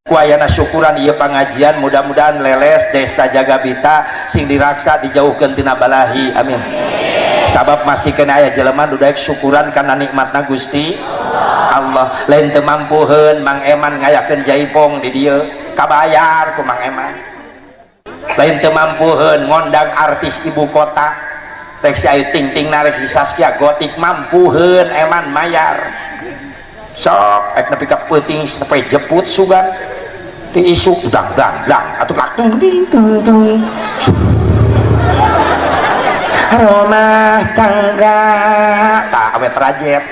Ku ayana syukuran ieu pangajian, mudah-mudahan leles desa Jagabita sing diraksa dijauhkeun tina balahi, amin. Sabab masih kena aya jelema nu daek syukuran kana nikmatna Gusti Allah. Lain teu mampuheun Mang Eman ngayakeun jaipong di dieu, kabayar ku Mang Eman. Lain teu mampuheun ngondang artis ibu kota, rek si Ayu Ting Ting, rek si Saskia Gotik, mampuheun Eman mayar. Sok ek nepi ka peuting sampai jeput sugan ti isuk dang dang dang atuh langsung ding tung tung rumah tangga tak awet rajet.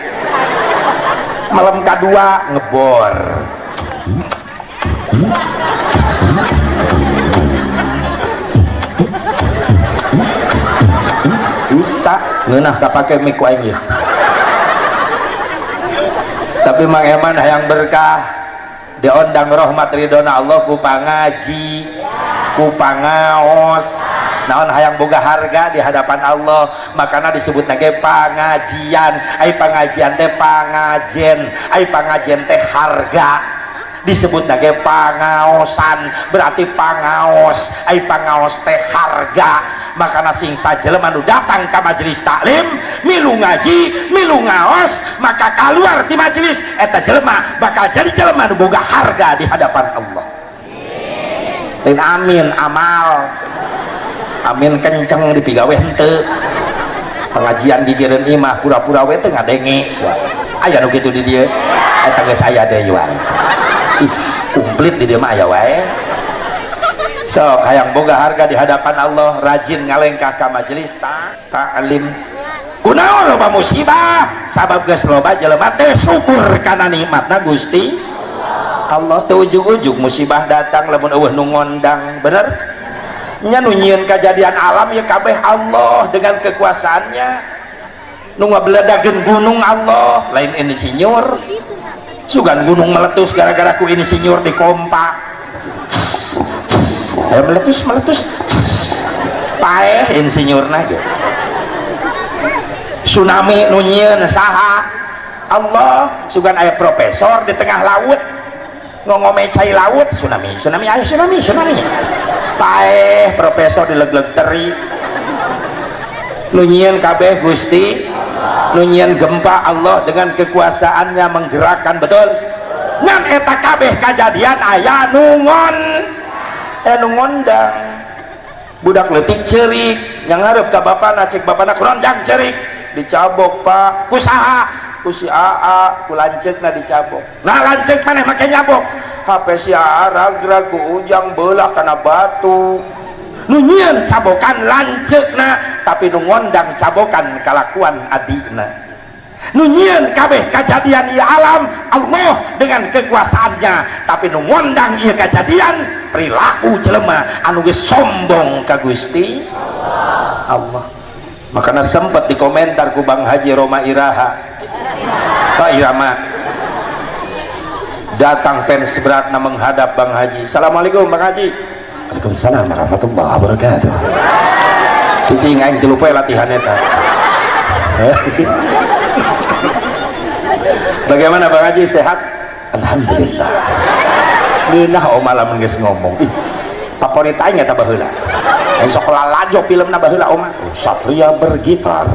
Malam kedua ngebor, bisa ngeunah kapake mik ku aing ieu. Tapi Mang Eman hayang berkah, diondang rahmat ridona Allah ku pangaji, ku pangaos. Naon hayang boga harga di hadapan Allah, makana disebut lagi pangajian. Ai pangajian teh pangajen, ai pangajen teh harga, disebut lagi pangaosan berarti pangaos, ai pangaos teh harga. Makana sing sajelema nu datang ka majelis taklim milu ngaji milu ngaos, maka keluar di majelis eta jelema bakal jadi jelema nu boga harga di hadapan Allah. Lain amin amal, amin kenceng dipigawe henteu. Pengajian di gigireun imah pura-pura we teu ngadenge sia. Aya nu kitu di dieu, eta geus aya deui wae. Ih, komplit di dieu mah aya wae. Sok hayang boga harga di hadapan Allah, rajin ngalengkah ka majelis taklim. Kunaon loba musibah? Sabab geus loba jelema teh syukur kana nikmatna Gusti Allah. Teu ujug-ujug musibah datang lamun eueuh nu ngondang, bener? Nya nu nyieun kajadian alam ya kabeh Allah dengan kekuasaannya. Nu ngabeledageun gunung Allah, lain insinyur. Sugan gunung meletus gara-gara ku insinyur dikompa. Ayo meletus meletus, paeh insinyurna ge. Tsunami nu nyieun saha? Allah. Sugan aya profesor di tengah laut ngongome cai laut, tsunami tsunami ayo tsunami tsunami, paeh profesor dilegleg teri. Nu nyieun kabeh Gusti. Nu nyieun gempa Allah dengan kekuasaannya menggerakkan, betul? Ngan eta kabeh kajadian aya nu nu ngondang. Budak leutik ceurik yang ngarep ka bapana, cek bapana kurondang ceurik, dicabok pak ku saha? Ku si AA, ku lanceukna dicabok. Nah lanceuk maneh make nyabok HP si AA ragrag ku ujang belah kana batu. Nu nyieun cabokan lanceukna, tapi nu ngondang cabokan kalakuan adina. Nu nyieun kabeh kajadian ieu alam Allah dengan kekuasaannya, tapi nu ngondang ieu kajadian perilaku jelema anu geus sombong ka Gusti Allah. Makana sempat dikomentar ku Bang Haji Roma Iraha, Pak Irama datang fans beratna menghadap Bang Haji. Assalamualaikum Bang Haji. Waalaikumsalam warahmatullahi wabarakatuh. Cicing aing tilu poe latihan eta. Bagaimana Bang Haji, sehat? Alhamdulillah. Ngeunah oma lamun geus ngomong. Ih, favorit aing eta baheula. Aing sok lalajo filmna baheula oma. Oh, Satria bergitar.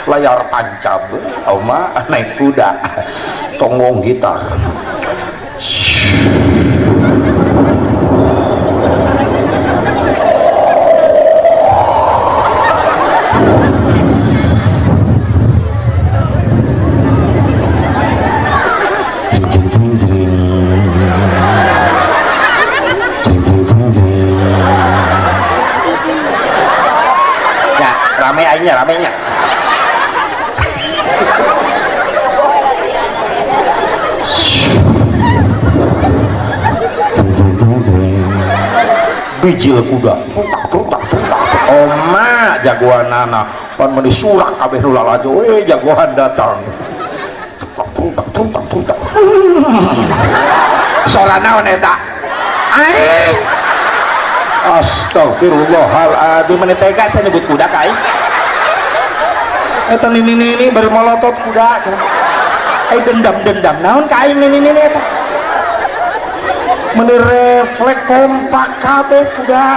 Layar tancap oma naik kuda. Tonggong gitar. Jeng jeng jeng jeng jeng jeng jeng. Ya, rame aingnya, ramenya. Jeng jeng jeng jeng. Bijil kuda, tutak tutak tutak. Oma jagoan nana, pan meuni surak kabeh nu lalajo, jagoan datang. Tutak tutak tutak. Sora naon eta? Aing. Astagfirullahaladzim, meni tega saya nyebut kuda ka aing. Eta nini-nini bari molotot kuda cenah. Ai dendam-dendam naon ka aing nini-nini eta? Meni refleks kompak kabeh kuda.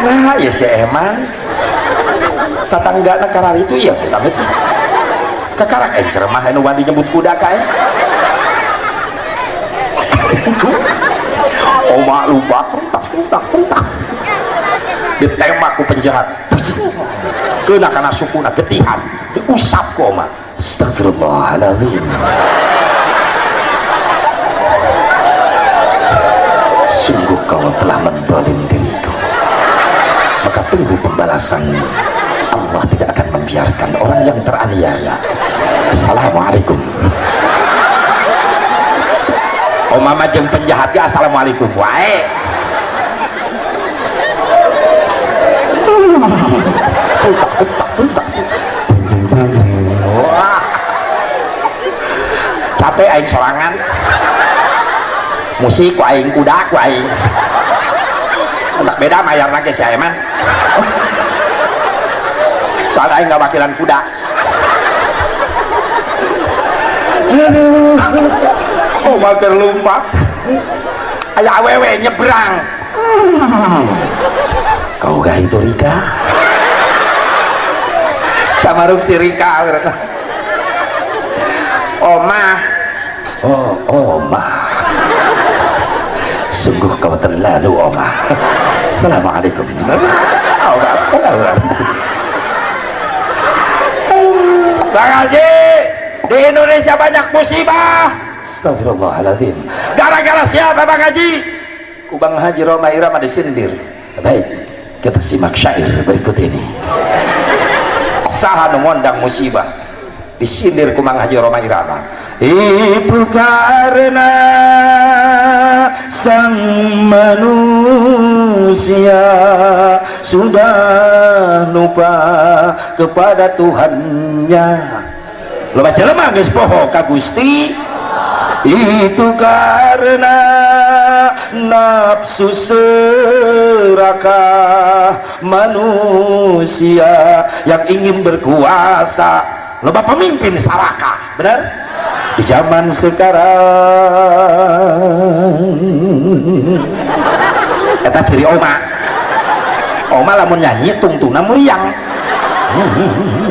Nah, ya si Eman tetangga negara itu iya kita itu kekarak cermah anu wani nyebut kuda kae. Oma lupa kentak kentak kentak ditembak ku penjahat kena kana sukuna getihan diusap ku oma. Astagfirullahaladzim, sungguh kau telah mendolim diriku, maka tunggu pembalasanmu. Allah tidak akan membiarkan orang yang teraniaya. Assalamualaikum. Oma mah jeung penjahat ge assalamualaikum wae. Wah, capek aing sorangan, musik ku aing, kuda ku aing, tak beda mayar lagi si Aiman, soalnya aing ngawakilan kuda. Oh, mager lumpat aya awewe nyebrang. Kau gak itu Rika samaruk si Rika. Omah, oh omah, sungguh kau terlalu omah. Assalamualaikum. Assalamualaikum. Bang Haji, di Indonesia banyak musibah. Astagfirullahaladzim. Gara-gara siapa Bang Haji? Ku Bang Haji Rhoma Irama disindir. Baik, kita simak syair berikut ini. Saha nu ngondang musibah? Disindir ku Bang Haji Rhoma Irama. Itu karena sang manusia sudah lupa kepada Tuhannya. Loba jelema geus poho ka Gusti. Itu karena nafsu serakah manusia yang ingin berkuasa. Loba pemimpin sarakah, benar? Di zaman sekarang eta ciri oma. Oma lamun nyanyi tungtungna muriang.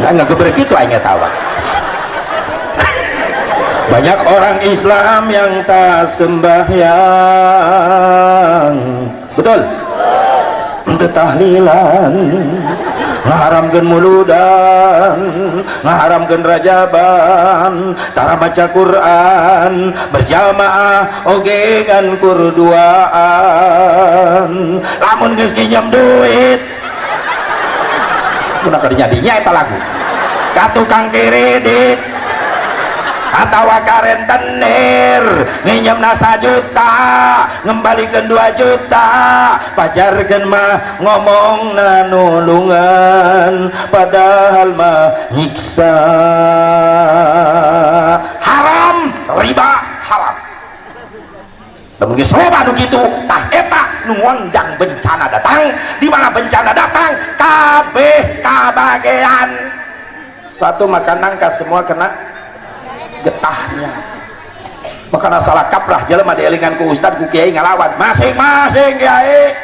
Enggak gebrek kitu aing eta. Banyak orang Islam yang tak sembahyang, betul? Untuk tahlilan, ngaharamkeun muludan, ngaharamkeun rajaban, tara baca Quran, berjamaah oge ngan kurduaan. Lamun geus nginjem duit, kunaon kadinya eta lagu? Ka tukang kredit atawa ka rentenir nginjemna 1 juta ngembalikeun 2 juta, pajarkeun mah ngomongna nulungan padahal mah nyiksa. Haram, riba haram. Lamun geus loba nu kitu, tah eta nu ngondang bencana datang. Di mana bencana datang kabeh kabagean. Satu makan nangka semua kena getahnya. Makana salah kaprah jelema dielingan ku ustad ku kiai ngalawan masing-masing kiai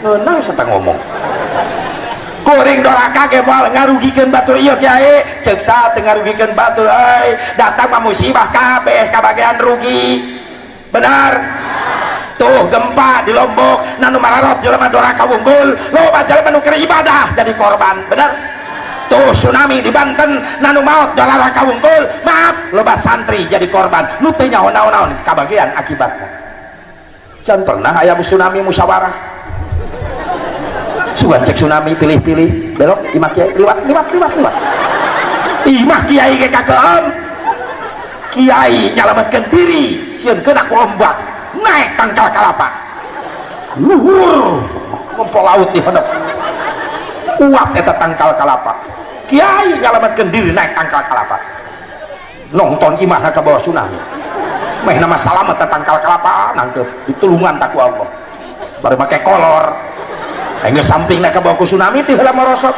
ngeunang satang ngomong kuring doraka ge moal ngarugikeun batur ieu kiai, ceuk saha teu ngarugikeun batur euy, datang mah musibah kabeh kabagean rugi. Benar? Tuh gempa di Lombok nanu mararot jelema doraka wunggul, loba jelema nu keur ibadah jadi korban. Benar? Tuh tsunami di Banten nanu maot doraka wungkul, maaf loba santri jadi korban, nu teu nyaho naon-naon kabagian akibatna. Can pernah aya tsunami musyawarah, sugan cek tsunami pilih-pilih belok imah kiai liwat liwat liwat liwat imah kiai ge kakeem, kiai nyalametkeun diri sieun kena ku ombak naik tangkal kalapa luhur ngumpul laut di handap uap eta tangkal kalapa. Kiai nyalametkeun diri naik tangkal kalapa nonton imahna ka bawah tsunami meh nama salamet tangkal kalapa nangkep ditulungan taku Allah baru make kolor geus sampingna ka bawah ku tsunami ti heula marosot.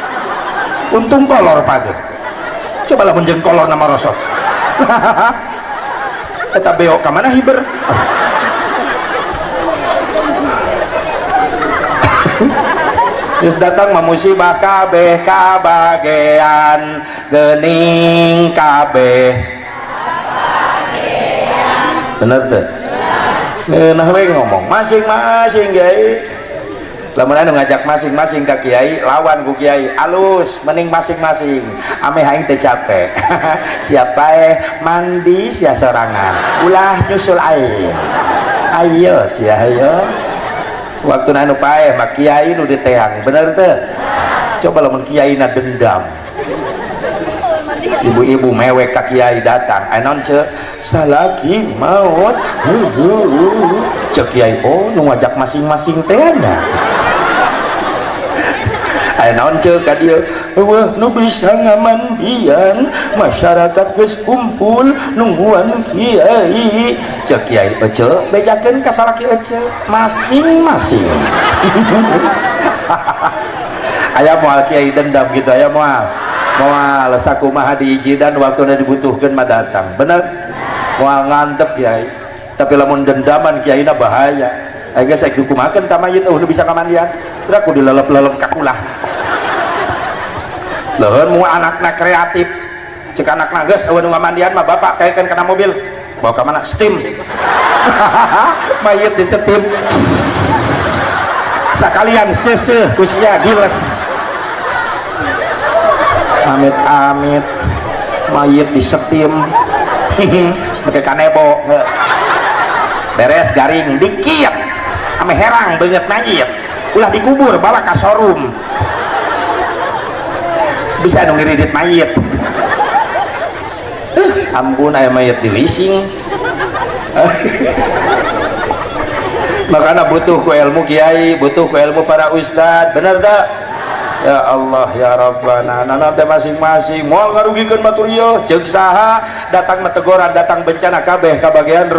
Untung kolor page, coba lamun jeung kolor na marosot. Eta beok ka mana hiber? Geus datang mah musibah kabeh kabagean geuning kabeh. Bener teu? Ngeunah we ngomong masing-masing kiai. Lamun anu ngajak masing-masing ka kiai lawan ku kiai alus mending masing-masing ame aing teu capek. Siapa mandi sia sorangan ulah nyusul aing. Ayo sia ayo. Waktu anu paeh mah kiai nu diteang, bener teu? Coba lamun kiai na dendam. Ibu-ibu mewek ka kiai datang, anon ce salaki maut. Cek kiai, oh nu ngajak masing-masing teh nya. Aya naon ceuk ka dieu? Eueuh nu bisa ngamandian, masyarakat geus kumpul nungguan kiai. Ceuk kiai ece bejakeun ka salaki ece masing-masing. Aya moal kiai dendam gitu, aya moal. Moal sakumaha diijidan waktuna dibutuhkeun mah datang. Bener? Moal ngantep kiai. Tapi lamun dendaman kiaina bahaya. Aing geus dikumahakeun ka mayit eueuh nu bisa kamandian. Teu kudu dilelep-lelep ka kulah. Leuheun mu anakna kreatif. Cek anakna geus eueuh nu ngamandian mah bapak kaekeun kana mobil. Bawa ka mana? Steam. Mayit di steam. Sakalian seuseuh ku sia giles. Amit-amit mayit di steam. Make kanebo. Beres garing dikit. Ame herang beungeut mayit. Ulah dikubur bawa ka showroom. Bisa anu ngiridit mayit. Ampun aya mayit di leasing. Makanya butuh ku ilmu kiai, butuh ku ilmu para ustad, bener tak? Ya Allah ya Rabbana, nana teh masing-masing moal ngarugikeun batur ieu, ceuk saha datang metegoran, datang bencana kabeh kabagean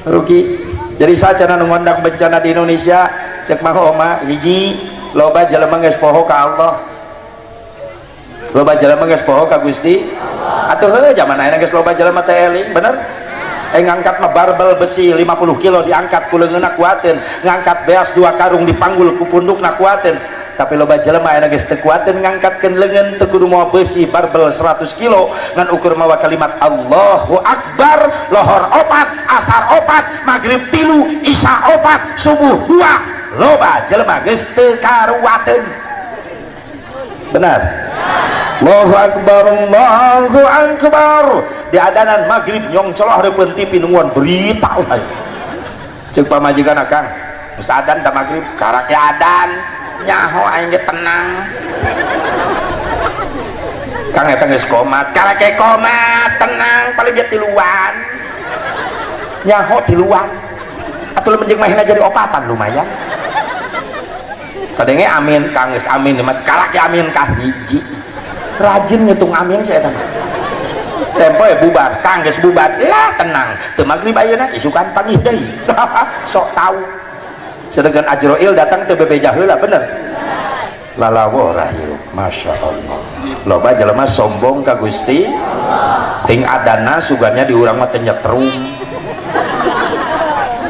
rugi. Jadi sacana nu ngondang bencana di Indonesia, cek mah oma hiji loba jelema geus poho ka Allah. Loba jelema geus poho ka Gusti. Atuh heuh zaman ayeuna geus loba jelema teh eling, bener? Ngangkat mah barbel besi 50 kilo diangkat ku leungeunna kuateun, ngangkat beas 2 karung dipanggul ku pundukna kuateun. Tapi loba jelema ayeuna geus teu kuateun ngangkatkeun leungeun, teu kudu mawa besi barbel 100 kilo ngan ukur mawa kalimat Allahu Akbar, lohor 4, asar 4, maghrib 3, isya 4, subuh 2. Loba jelema geus teu karuateun. Benar? Allahu Akbar, Allahu Akbar. Di adanan maghrib nyong celah reupeun TV nungguan berita wae. Ceuk pamajikan akang, geus adan ta maghrib, karake adan. Nyaho aing ge tenang. Kang eta geus komat, karake komat, tenang paling ge tiluan. Nyaho tiluan. Atuh lamun jeung mahina jadi opatan lumayan. Kadenge amin, kang geus amin mas karake amin kah hiji. Rajin ngitung amin saya eta mah. Tempo ya bubar, kang geus bubar, lah tenang. Teu magrib ayeuna isukan pangih deui. Sok tahu. Sedangkan Ajroil datang teu bebeja heula, bener? Lalawora hirup, Masya Allah. Loba jelema sombong ka Gusti. Ting adana suganya di urang mah teh nyetrum.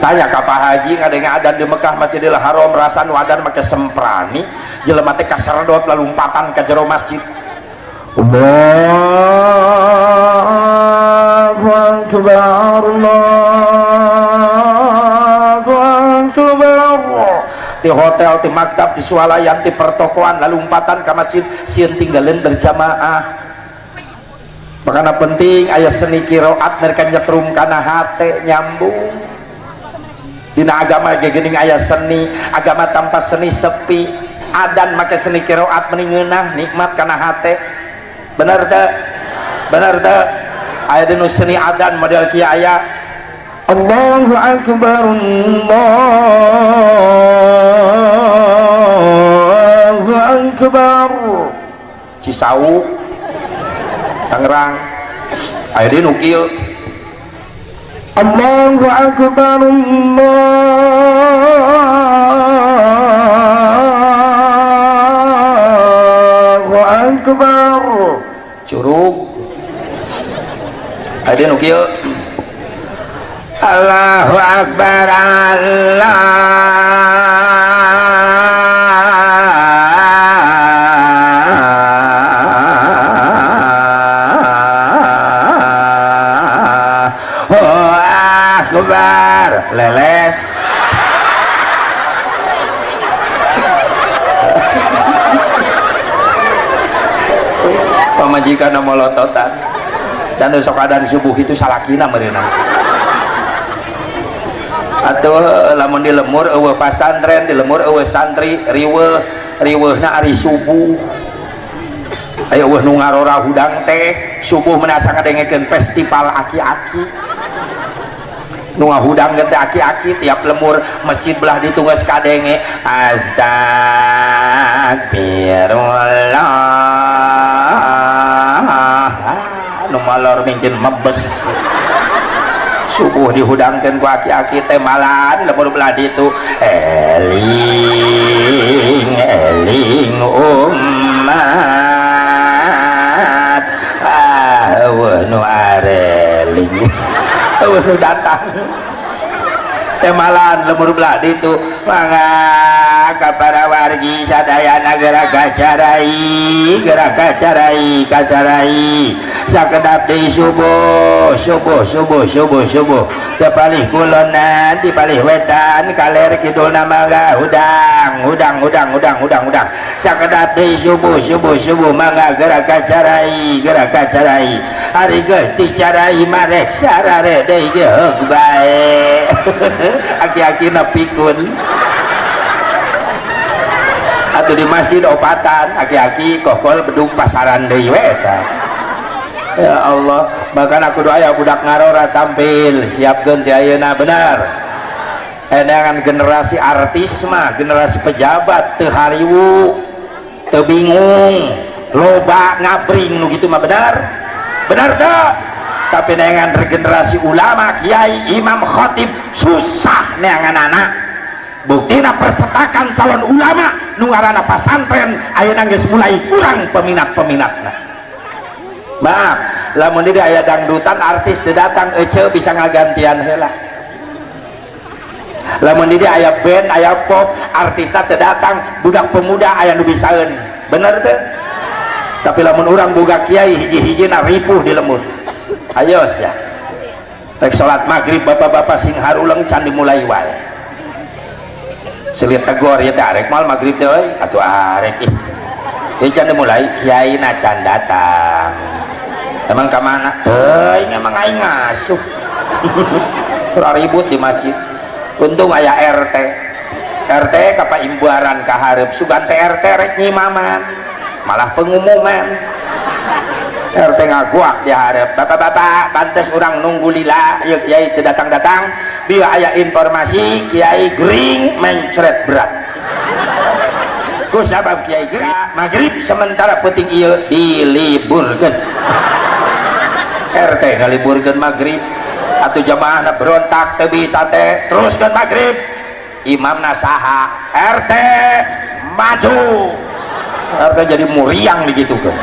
Tanya ka Pak Haji ngadenge adan di Mekah Masjidil Haram rasa nu adan make semprani, jelema teh kaserdot lalumpatan ka jero masjid. Allahu Akbar, Allahu Akbar. Di hotel, di maktab, di swalayan, di pertokoan lalumpatan ka masjid sieun tinggalin berjamaah. Makana penting aya seni qiraat mereka nyetrum kana hate nyambung. Dina agama ge geuning aya seni, agama tanpa seni sepi. Adan make seni qiraat meni ngeunah nikmat kana hate. Bener teu? Bener teu? Aya dinu seni adan model kieu aya Allahu Akbar, Allahu Akbar. Cisauk Tangerang aya dinu kieu Allahu Akbar, Allahu Akbar. Curug aya dinu kieu Allahu Akbar Allah Akbar leles pamajikan molototan dan sok adan subuh itu salakina meureunan atau lamun di lemur eueuh pasantren di lemur eueuh santri riweuh riweuhna ari subuh aya eueuh nu ngarora hudang teh subuh menasa ngadengekeun festival aki-aki nu ngahudang teh aki-aki tiap lemur masjid belah ditu geus kadenge astagfirullah nu malor mungkin mebes subuh dihudangkeun ku aki-aki teh malan lemur belah ditu eling eling umat ah eueuh nu areling eueuh nu datang teh malan lemur belah ditu mangga ka para wargi sadayana gerak kacarai gerak kacarai kacarai sakedap di subuh subuh subuh subuh subuh teu palih kulonan di palih wetan kaler kidulna mangga hudang hudang hudang hudang hudang hudang sakedap di subuh subuh subuh mangga gerak kacarai gerak kacarai ari geus dicarai marek sarare deui ge heug bae aki-akina pikun atau di masjid opatan aki-aki kokol bedung pasaran deui we eta. Ya Allah, bahkan aku doa ya budak ngarora tampil siapkeun ti ayeuna benar. Edangan generasi artis mah, generasi pejabat teu hariwu, teu bingung, loba ngabring nu kitu mah benar. Benar teu? Tapi neangan regenerasi ulama, kiai, imam, khatib susah neangan anak. Buktina percetakan calon ulama nu ngaranna pasantren ayeuna geus mulai kurang peminat-peminatna. Maaf, lamun di aya dangdutan artis teu datang ece bisa ngagantian heula. Lamun di aya band, aya pop, artisna teu datang, budak pemuda aya nu bisaeun. Bener teu? Tapi lamun urang boga kiai hiji-hijina ripuh di lemur. Ayo sia. Rek salat maghrib bapak-bapak sing haruleng can dimulai wae. Selit tegor ya teh arek mal maghrib teh euy, atuh arek ih. Ieu can dimulai kiai na can datang. Emang ka mana? Teuing emang aing ngasuh. Ora ribut di masjid. Untung aya RT. RT ka paimbuaran ka hareup sugan teh RT rek nyimaman. Malah pengumuman. RT ngaguak di hareup. Bapak-bapak, pantes urang nunggu lila, ieu kiai teu datang-datang. Bieu aya informasi kiai gering mencret berat. Ku sabab kiai gering maghrib sementara penting ieu diliburkeun. RT ngaliburkeun maghrib atuh jamaahna berontak teu bisa teh teruskeun maghrib. Imamna saha? RT maju. RT jadi muriang digitukeun.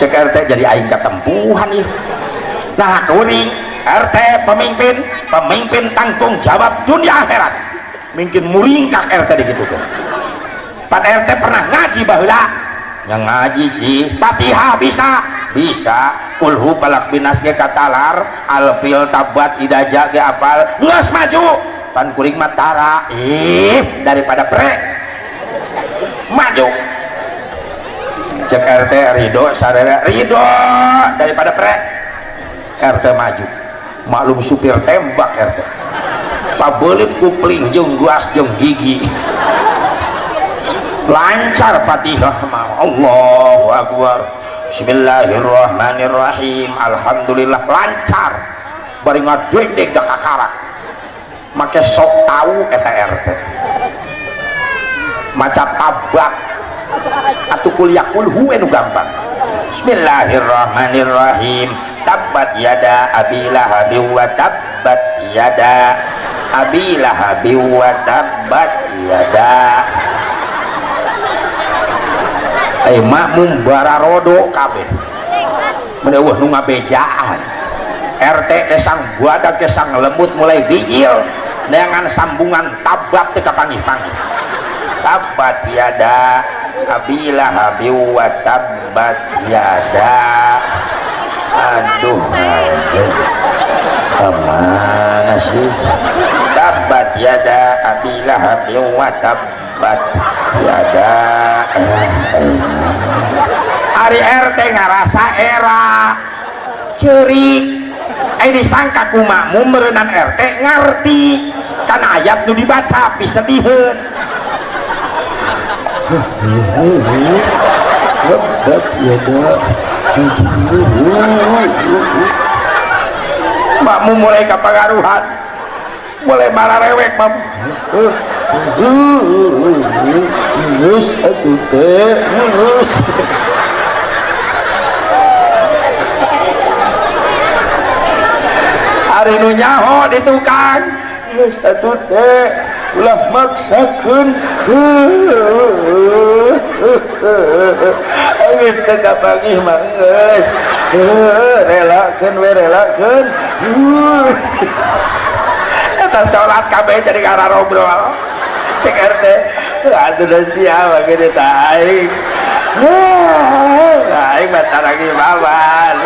Cek RT jadi aing katempuhan ieu. Nah kuring RT pemimpin, pemimpin tanggung jawab dunia akhirat. Mungkin muringkak RT digitukeun. Pan RT pernah ngaji baheula. Yang ngaji sih Fatihah bisa, bisa. Kulhu palak binas ge katalar, alfil tabat idaja ge apal, geus maju. Pan kuring mah tara, ih daripada pre. Maju. Cek RT ridho sarere ridho daripada pre. RT maju. Maklum supir tembak RT. Pabelit kupling jeung gas jeung gigi. Lancar Fatihah mah. Allahu Akbar. Bismillahirrahmanirrahim. Alhamdulillah lancar. Bari ngadegdeg da kakarak. Make sok tahu eta RT. Maca tabak atuh kuliah kulhu nu gampang. Bismillahirrahmanirrahim. Tabbat yada abi lahabi wa tabbat yada abi lahabi wa tabbat yada. Makmum bararodo kabeh. Mun eueuh nu ngabejaan. RT kesang buadak kesang lembut mulai bijil neangan sambungan tabat teu kapanggih-panggih. Tabat yada abi lahabi wa tabat yada. Aduh, aduh, kemana sih? Tabat yada abi lahabi wa tabat yada. Ari RT ngarasa era ceurik, disangka ku makmum meureunan RT ngarti kan ayat nu dibaca pisediheun. Tabat yada. Makmum mulai kapangaruhan, mulai mararewek makmum. Geus atuh teh, geus. Ari nu nyaho di tukang, geus atuh teh, ulah maksakeun. Geus teu kapanggih mah geus. Relakeun we, relakeun. Eta salat kabeh jadi ngararobrol. Cek RT, aduh da sia mah gede tah aing. Aing mah taragi baban.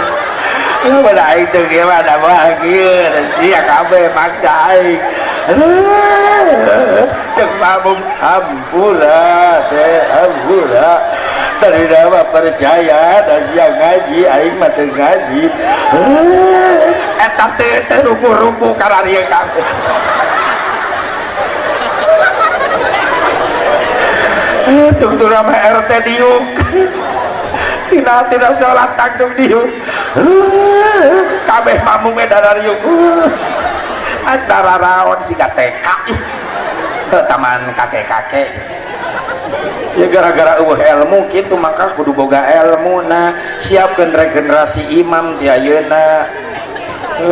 Lamun aing teu kieu mah da moal kieu, da sia kabeh maksa aing. Cek makmum, hampura teh, hampura. Tadi mah percaya da sia ngaji, aing mah teu ngaji. Eta teh teu ruku-ruku kararieu kabeh. Tungtung nama RT diuk. Tina salat tangtung diuk. Kabeh makmume darariuk. Antara raon siga TK ih. Ke taman kakek-kakek. Ya gara-gara eueuh ilmu kitu maka kudu boga ilmu na, siapkeun regenerasi imam ti ayeuna.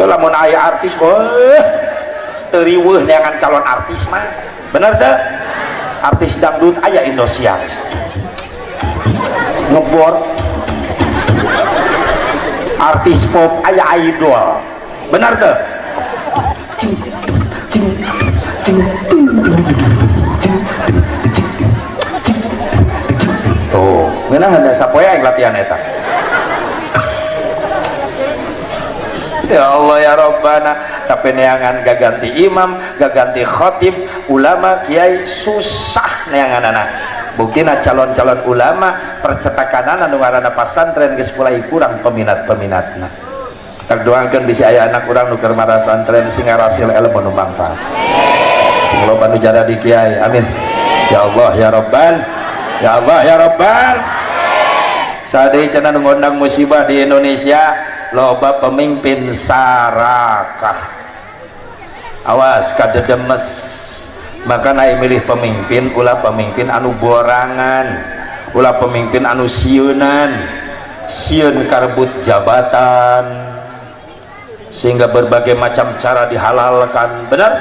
Lamun aya artis weuh teu riweuh neangan calon artis mah. Bener teu? Artis dangdut aya Indosiar. Ngebor. Artis pop aya idol. Bener teu? Cing cing cing cing cing cing. Tuh, ngeunah ada sapoe aing latihan eta. Ya Allah ya Rabbana, tapi neangan gak ganti imam, gak ganti khatib, ulama, kiai susah neanganana. Buktina calon-calon ulama percetakanana nu ngaranna pasantren geus mulai kurang peminat-peminatna. Tak doakeun bisi aya anak urang nu keur marasantren sing ngarasil ilmu nu mangfaat. Sing loba nu jadi kiai. Amin. Ya Allah ya Rabbal. Ya Allah ya Rabbal. Sadeu cenah nu ngondang musibah di Indonesia loba pemimpin sarakah. Awas kadedemes. Maka naik milih pemimpin ulah pemimpin anu borangan, ulah pemimpin anu sieunan, sieun karbut jabatan sehingga berbagai macam cara dihalalkan. Benar?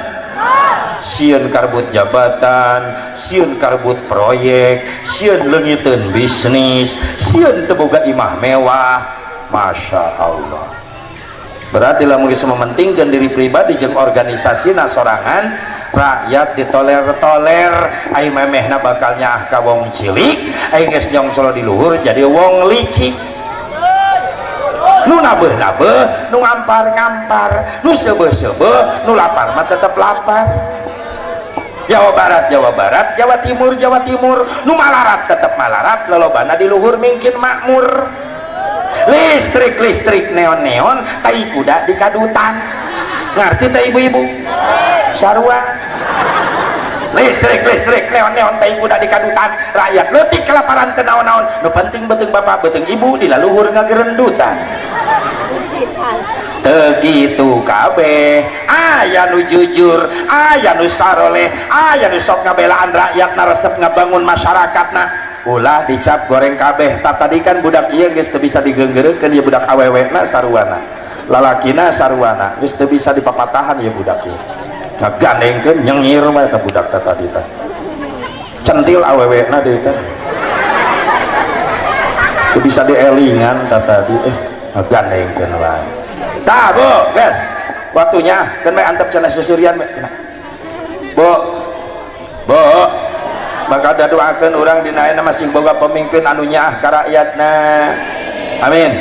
Sieun karbut jabatan, sieun karbut proyek, sieun leungiteun bisnis, sieun teu boga imah mewah. Masya Allah. Berarti lamun geus mementingkeun diri pribadi jeung organisasina sorangan, rakyat ditoler-toler, ai memehna bakal nyaah ka wong cilik, ai geus nyongsol di luhur jadi wong licik. Nu nabeuh-nabeuh, nu ngampar-ngampar, nu seubeuh-seubeuh, nu lapar mah tetep lapar. Jawa Barat, Jawa Barat, Jawa Timur, Jawa Timur, nu malarat tetep malarat, lolobana di luhur mingkin makmur. Listrik-listrik neon-neon, tai kuda di kadutan. Ngerti teh ibu-ibu? Sarua. Listrik-listrik neon-neon tai kuda di kadutan, rakyat leutik kelaparan teu naon-naon. Nu penting beuteung bapak, beuteung ibu di laluhur ngagerendutan. Teu kitu kabeh, aya nu jujur, aya nu saroleh, aya nu sok ngabelaan rakyat, resep ngabangun masyarakatna. Ulah dicap goreng kabeh. Tak tadi kan budak ieu geus teu bisa digeunggeureukeun, ieu budak awewena saruana, lalakina saruana, geus teu bisa dipapatahan ieu budak ieu. Ngagandengkeun nyengir mah eta budak teh tadi teh. Centil awewena deui teh. Teu bisa dielingan teh tadi, ngagandengkeun wae. Tah, Bu, guys, waktunya kan bae antep cenah sesurian bae. Bu, Bu, maka ada doakan orang dina ayeuna masih boga pemimpin anu nyaah ka rakyatna. Amin.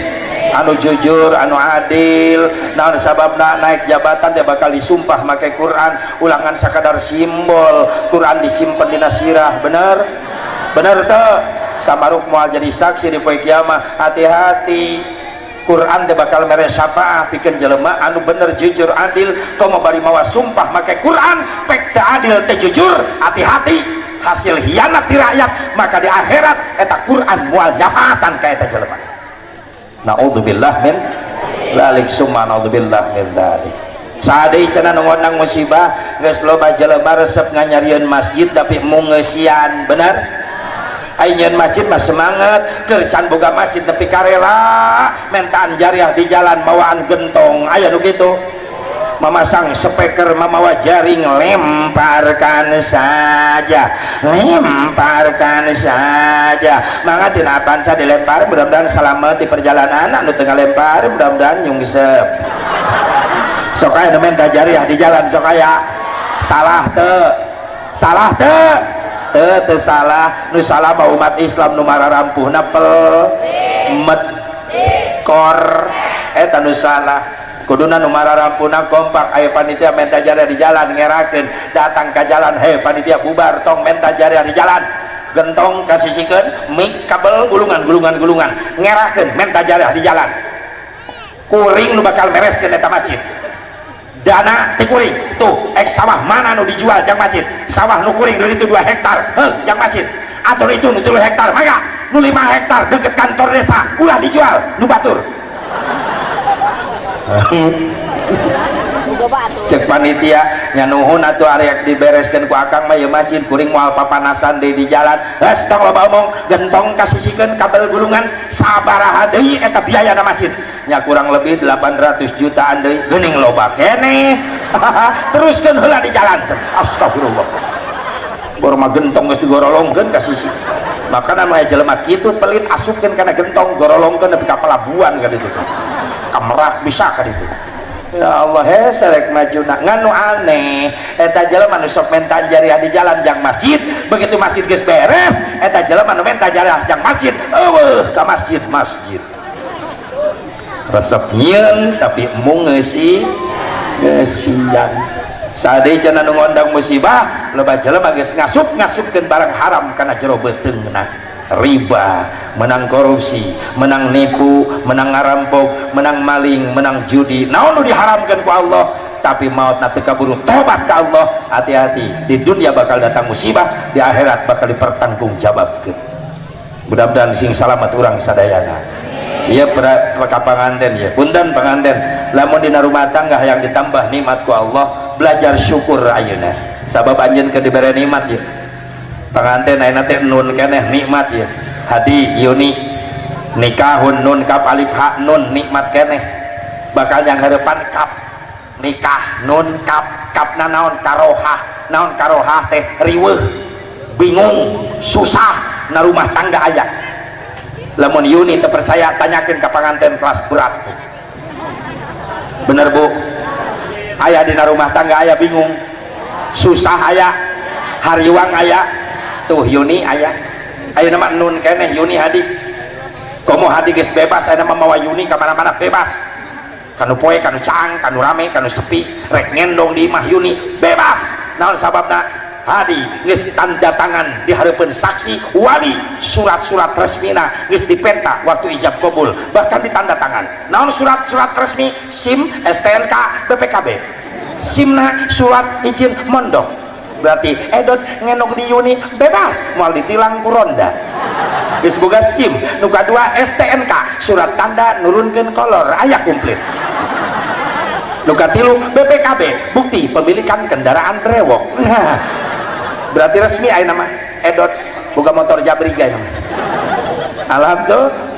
Anu jujur, anu adil. Naon sababna? Naik jabatan dia bakal disumpah make Quran, ulangan sakadar simbol. Quran disimpan dina sirah, bener? Bener teu? Samaruk moal jadi saksi di poe kiamat. Hati-hati. Quran teh bakal mere syafaat pikeun jelema anu bener, jujur, adil. Komo bari mawa sumpah make Quran, pek teu adil, teu jujur, hati-hati, hasil hianat di rakyat, maka di akhirat eta Quran moal nyafaatan ka eta jelema. Naudzubillah min dzalik, summa naudzubillah min dzalik. Sade cenah nu ngondang musibah, geus loba jelema resep nganyarieun masjid tapi mung ngeusian, bener? Ai nyieun masjid mah semangat, keur can boga masjid nepi karela mentaan jariah di jalan mawaan gentong. Aya nu kitu, memasang speaker, memawa jaring, lemparkan saja, lemparkan saja, mangga tina Avanza dilempar, mudah-mudahan selamat di perjalanan. Anu tengah lempar mudah-mudahan nyungsep. Sok aya nu menta jariah di jalan, sok aya. Salah teu? Salah teu? Teu, teu salah. Nu salah mah umat Islam nu mararampuhna pel met kor, eta nu salah. Kuduna nu mararampuhna kompak. Aya panitia menta jariah di jalan, ngerakeun datang ka jalan, "Hei panitia, bubar, tong menta jariah di jalan." Gentong kasisikeun, mic, kabel, gulungan, gulungan, gulungan, ngerakeun menta jariah di jalan. Kuring nu bakal mereskeun eta masjid, dana ti kuring. Tuh ek sawah mana nu dijual jang masjid? Sawah nu kuring nu itu 2 hektar, heuh, jang masjid, atau itu nu 3 hektar, mangga. Nu 5 hektar deket kantor desa ulah dijual, nu batur. Cek panitia nya, "Nuhun atuh, arek dibereskeun ku akang mah ieu masjid, kuring moal papanasan deui di jalan." Geus, tong loba omong, gentong kasisikeun, kabel gulungan. Sabaraha deui eta biayana masjid? Nya kurang lebih 800 jutaan deui. Geuning loba keneh, teruskeun heula di jalan. Astagfirullah, bor mah gentong geus digorolongkeun ka sisi. Maka namanya jelema kitu pelit, asupkeun kana gentong, gorolongkeun nepi ka pelabuhan ka ditu, ka Merak bisa ka ditu. Ya Allah, he, serek maju ngan nu aneh eta jelema nu sok menta jariah di jalan jang masjid, begitu masjid geus beres, eta jelema nu menta jariah jang masjid eueuh ka masjid. Masjid resep nyieun tapi mung ngeusi ngeusian. Sade cenah nu ngondang musibah, loba jelema geus ngasup ngasupkeun barang haram kana jero beuteungna. Riba, menang korupsi, menang nipu, menang ngarampok, menang maling, menang judi, naon nu diharamkan ku Allah, tapi maut teu kaburu tobat ka Allah. Hati-hati, di dunia bakal datang musibah, di akhirat bakal dipertanggungjawabkeun. Mudah-mudahan sing salamat urang sadayana. Iya, ka panganten ya, punten panganten, lamun dina rumah tangga yang ditambah nikmat ku Allah, belajar syukur ayeuna, sabab anjeun keur dibere nikmat ya. Panganten ayeuna teh nun keneh nikmat ya. Hadi, Yuni, nikahun, nun kaf alif ha nun, nikmat keneh. Bakal yang harapan kaf, nikah, nun kaf, kafna naon? Karohah. Naon karohah teh? Riweuh, bingung, susah na rumah tangga aya. Lamun Yuni terpercaya, tanyakan ke panganten kelas berat. Bener, Bu? Aya dina rumah tangga aya bingung susah, aya hariwang, aya. Tuh Yuni aya. Ayo nama nun keneh, Yuni, Hadi. Komo Hadi geus bebas, aya nama mawa Yuni ka mana-mana bebas, kanu poe, kanu caang, kanu rame, kanu sepi, rek ngendong di imah Yuni bebas. Naon sababna? Hadi geus tanda tangan di hareupeun saksi wali, surat-surat resmina geus dipenta waktu ijab kabul, bahkan ditanda tangan. Naon surat-surat resmi? SIM, STNK, BPKB. SIM-na surat izin mondok, berarti edot ngendong di Yuni bebas, moal ditilang ku ronda, geus boga SIM. Nu kadua STNK, surat tanda nurunkeun kolor, aya komplit. Nu katilu BPKB, bukti pemilikan kendaraan brewok. Nah, berarti resmi aya nama edot boga motor jabri gaya nama. Alhamdulillah.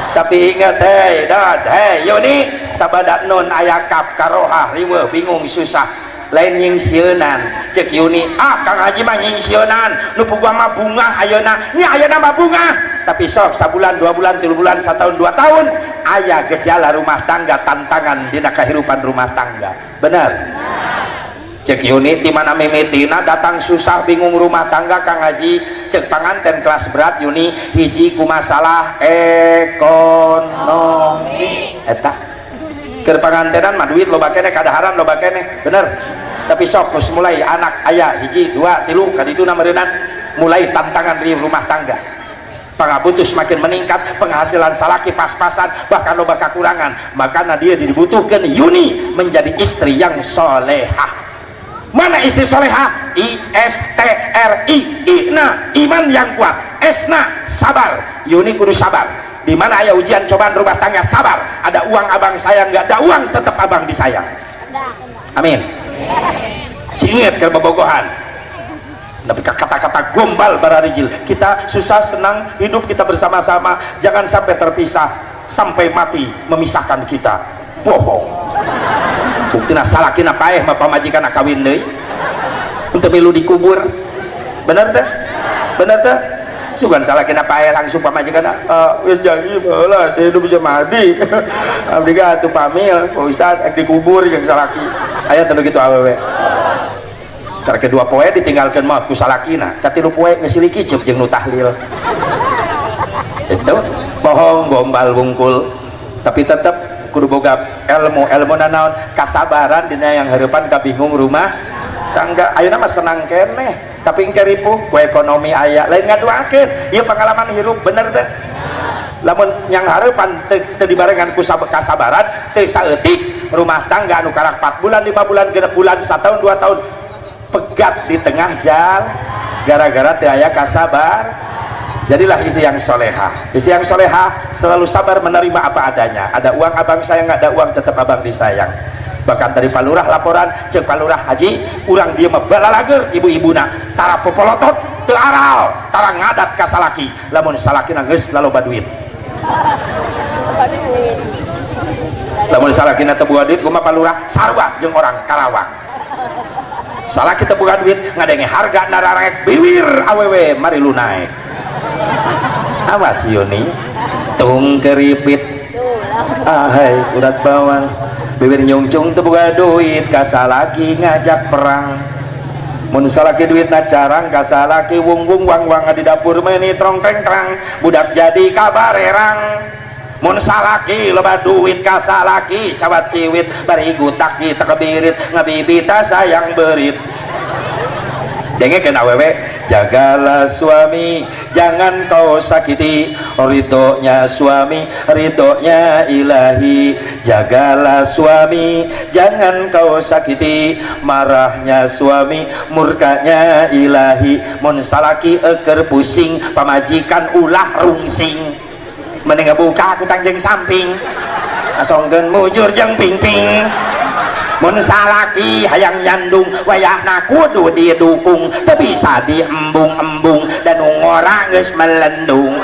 Tapi ingat, hei dot, hei Yuni, sabada nun aya kaf, karohah, riweuh, bingung, susah. Lain nyingsieunan. Cek Yuni, ah Kang Haji mah nyingsieunan, nu puguh mah bungah ayeuna. Nya ayeuna mah bungah, tapi sok sabulan, 2 bulan, 3 bulan, 1 tahun, 2 tahun aya gejala rumah tangga, tantangan dina kehidupan rumah tangga. Bener? Cek Yuni, di mana mimitina datang susah bingung rumah tangga Kang Haji? Cek panganten kelas berat Yuni, hiji ku masalah ekonomi. Eta keur pangantenan mah duit loba keneh, kadaharan loba keneh, bener? Tapi sok geus mulai anak aya hiji, 2, 3 kadituna meureunnan mulai tantangan di rumah tangga. Pangabutuh semakin meningkat, penghasilan salaki pas-pasan, bahkan loba kekurangan. Makanya dia dibutuhkan Yuni menjadi istri yang solehah. Mana istri solehah? I S T R I, I na iman yang kuat, S na sabar. Yuni kudu sabar. Di mana aya ujian cobaan rumah tangga, sabar. Ada uang abang sayang, nggak ada uang tetap abang disayang. Amin. Singit ke bobogohan. Tapi kata-kata gombal bararijil, kita susah senang hidup kita bersama-sama, jangan sampai terpisah, sampai mati memisahkan kita. Bohong. Buktina salakina paeh mah pamajikan kawin deui untuk milu dikubur. Bener teh? Bener teh? Sugan salakina paeh langsung pamajikan wis janji baheula saya hidup bisa mati. Abdi ge atuh pamil Pak Ustaz ek dikubur jeung salaki. Aya teu kitu awewe? Karena kedua poe ditinggalkan maut ku salakina, katilu poe geus kicep jeung nu tahlil. Itu bohong, gombal wungkul. Tapi tetep kudu boga ilmu, ilmu nanaon? Kasabaran dina yang harapan kabingung rumah tangga. Ayeuna mah senang keneh, tapi engke ripuh ku ekonomi aya. Lain ngaduakeun, ieu pengalaman hirup, bener teh? Lamun yang harapan teu dibarengan ku kasabaran, teu saeutik rumah tangga anu karak 4 bulan, 5 bulan, 6 bulan, 1 tahun, 2 tahun pegat di tengah jalan gara-gara teu aya kasabar. Jadilah istri yang soleha. Istri yang soleha selalu sabar menerima apa adanya. Ada uang abang sayang, nggak ada uang tetap abang disayang. Bahkan dari palurah laporan, cek palurah haji, urang dia mah balalager ibu-ibuna tara popolotot, teu aral, tara ngadat ka salaki. Lamun salakina geus laloba duit. Lamun salakina teu boga duit kumaha palurah? Sarua jeung orang Karawang. Salaki teu boga duit ngadenge harga nararek biwir awewe mari lu naik. Awas Yuni, tung keripit, ahai urat bawang, bibir nyungcung teu boga duit kasalaki ngajak perang. Mun salaki duit na carang kasalaki wung wung wang wang di dapur meni trong treng trang budak jadi kabarerang. Mun salaki loba duit kasalaki cawat ciwit bari gutak kita kebirit ngabibita sayang berit. Dengekeun awewe, jagalah suami jangan kau sakiti, ridhonya suami ridhonya ilahi. Jagalah suami jangan kau sakiti, marahnya suami murkanya ilahi. Mun salaki eker pusing pamajikan ulah rungsing, mending buka aku tangjeng samping asongkeun mujur jeung pingping. Mun salaki hayang nyandung wayahna kudu didukung, teu bisa diembung-embung dan ngora geus melendung.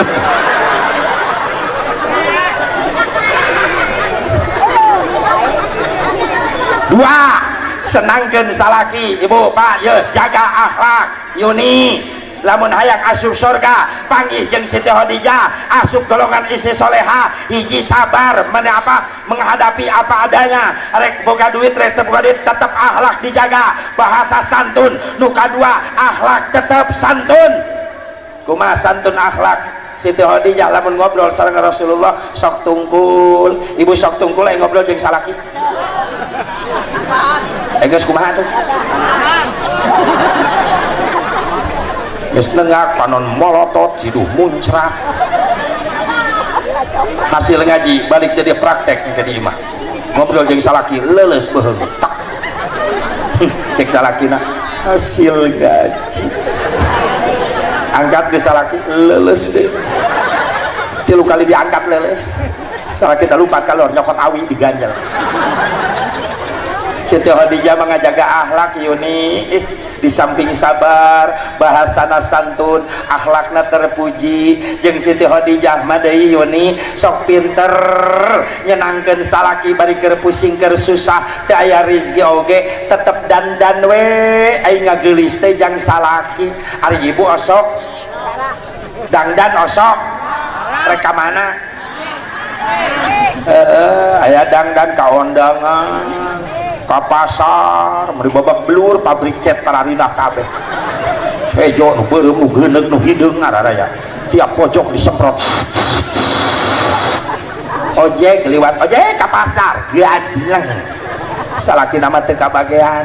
Dua, senangkeun salaki. Ibu pak ye jaga akhlak. Yuni lamun hayang asup surga panggih jeung Siti Khadijah, asup golongan istri soleha. Hiji sabar menapa menghadapi apa adanya, rek boga duit rek teu boga duit tetep akhlak dijaga, bahasa santun. Nu kadua akhlak tetep santun. Kumaha santun akhlak Siti Khadijah? Lamun ngobrol sareng Rasulullah sok tungkul. Ibu sok tungkul aya ngobrol jeung salaki geus kumaha tuh? Geus nengak panon molotot jiduh muncrat. Hasil ngaji balik jadi praktek ke di imah ngobrol jeung salaki leuleus beuheung tak. Cek salakina hasil gaji angkat ke salaki leuleus deh. 3 kali diangkat leuleus, salaki kita lupa kalor nyokot awi diganjel. Siti Khadijah mah ngajaga akhlak, Yuni. Ih, di samping sabar, bahasana santun, akhlakna terpuji. Jeung Siti Khadijah mah deui, Yuni, sok pinter nyenangkeun salaki. Bari keur pusing, keur susah, teu aya rizki oge tetep dandan we, ai ngageulis teh jang salaki. Ari ibu osok dangdan, osok rek ka mana? Heeh, aya dangdan ka ondangan, ka pasar, meuli babak belur, pabrik cat pararinah kabeh, sejo nu beureum, nu geuneuk, nu hideung, ngararaya tiap pojok disemprot. Ojek liwat, ojek ka pasar, gajleng, salaki nama teu kabagean.